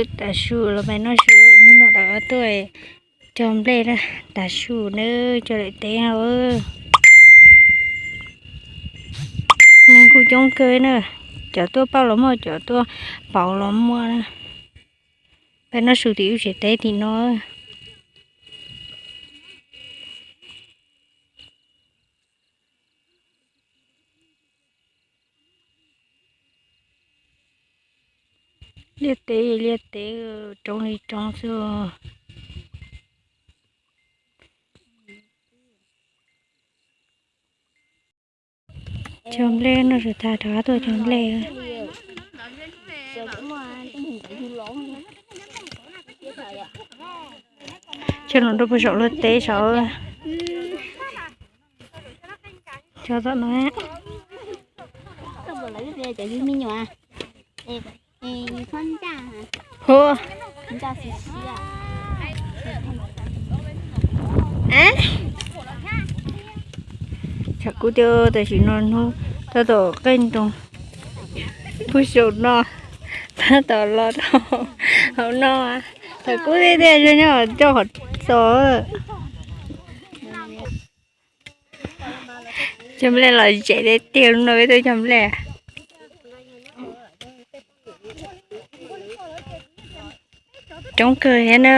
Tav su los peb noj su, hnub no rov qab tuaj cog nplej na, tav su na, cog daim teb no. Neeg kuj coob kawg na, cov tuaj pauj los muaj, cov tuaj pauv los muaj na. Peb noj su tim lub tsev teb tim no. Liaj teb, liaj teb, roob li roob xwb. Cog nplej no, sawv tas rov qab tuaj cog nplej. Cog los rau puag saum lub teb saud. Cog tom no. Hu. Tshav kub tiag, tam sim no hnub tab tom qeej nroos puag saum no, tab tom los rau hauv no. Tshav kub tiag tiag, zoo nyob coj qhov txos. Cog nplej los tsev tiag tiag, lub no peb tuaj cog nplej. Coob kawg thiab na.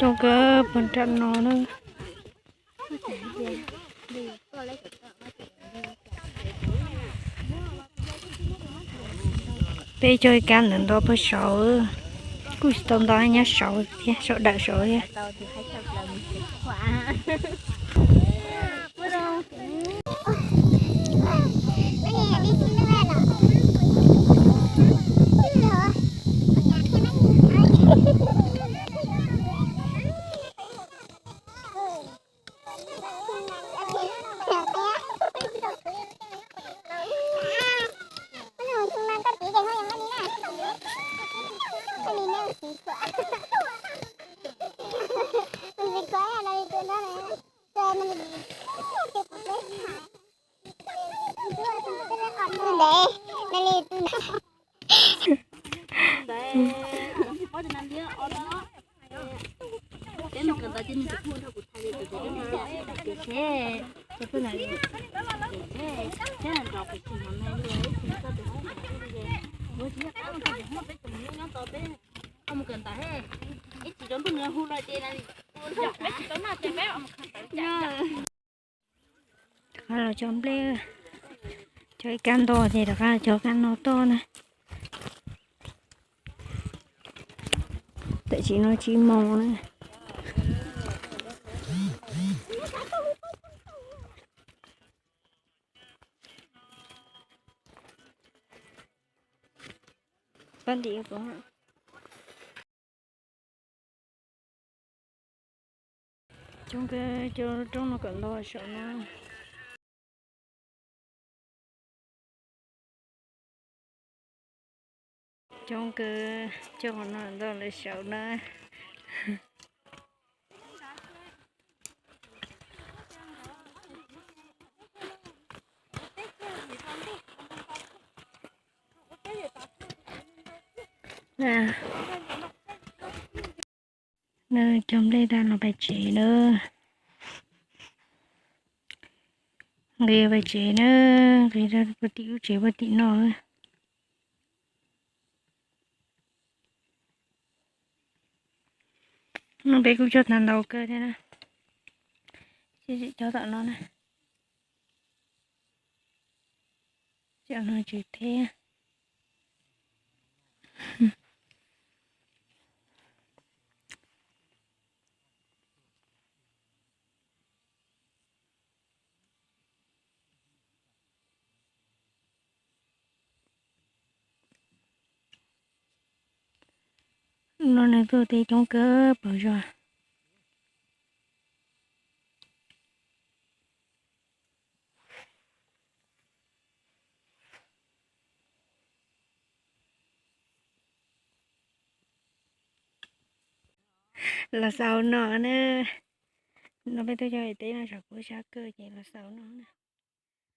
Coob kawg puag nram no na. Peb cog ib kab ntawm nto puag saud, kuj tsis tau nto, nyob saud thiab, saum dawm saud thiab. Rov qab los cog nplej, cog ib kab nto ces rov qab los cog kab no toj na. Tam sim no tsib moos na. Pab ntim. Coob kawg, cog roob no kom ntau saum no. Coob kawg, cog qhov no ntau lawm saum na. Cog nplej tag los pais tsev na. Nqis pais tsev na, nqis rau puag tim lub tsev puag tim no. No peb kuj cog tag ntau kawg thiab na. Cog tom no na. Cog no tsev thiab. No nws tuaj teb coob kawg pawg zos. Los xaus no na. No peb tuaj cog teb no tsam kuv sab kawg ces los xaus no na.